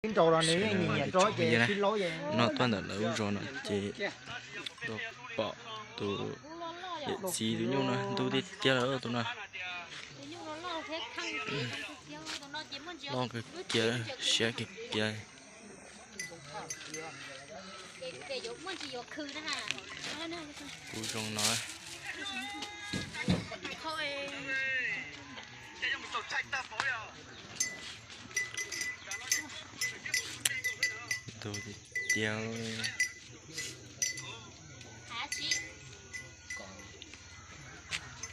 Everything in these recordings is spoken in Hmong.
Nrog phooj ywg na, no tuaj ntawm lawv lub zos no ces tuaj pom tus yawm txiv tus nyuj no ntub tiag tiag lawm tus no. Loj kawg kiag, siab kawg kiag. Kuv zoo no. Tus tiag.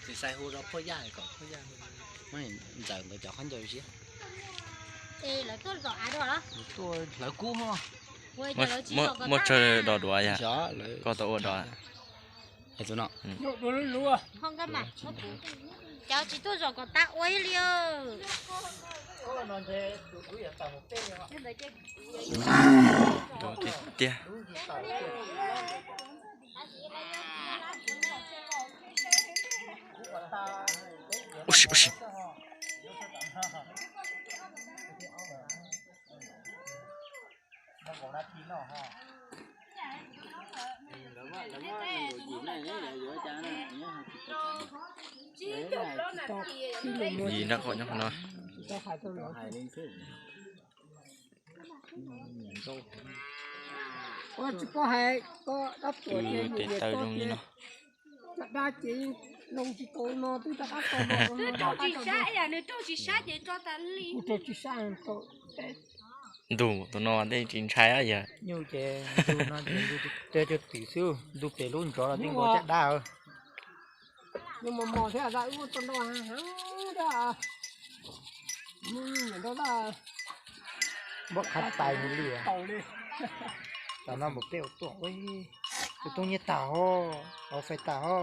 Tus xais hu rau Phoj Yaj kom Phoj Yaj ntxawm ntawd cov khaub ncaws siab. Hlawv kub ho. Muaj tsawg dos duav yog? Koj tau ua dos? Cov tsis tuaj zom kom tas ua ib li. Tus tiag tiag. Ua si, ua si. Yim nram qaum nyob qhov no. Ua tsis paub hais, koj dab tuam ces tes taw zoo li no. Caj dab ces yeej loo tsis tau no twb rov qab tau no. Twb rau tsis sab, ib yam nws rau tsis sab ces tso tas li. Kuv rau tsis sab tau. Ntuj, tus no tej tsis ntshai yog. Nyuj ces ntuj no ces ntuj twb twm xwb, ntuj pem lub nrov los twb nkaus caj dab. Nyuj mos mos thiab, wb tau nrau heev thiab. Mus nyiam nrau lawm. Npoj qhab tais mus li. Tam no npaum peb ua tuaj, tus tub nyiaj tag ho, ua fais tag ho.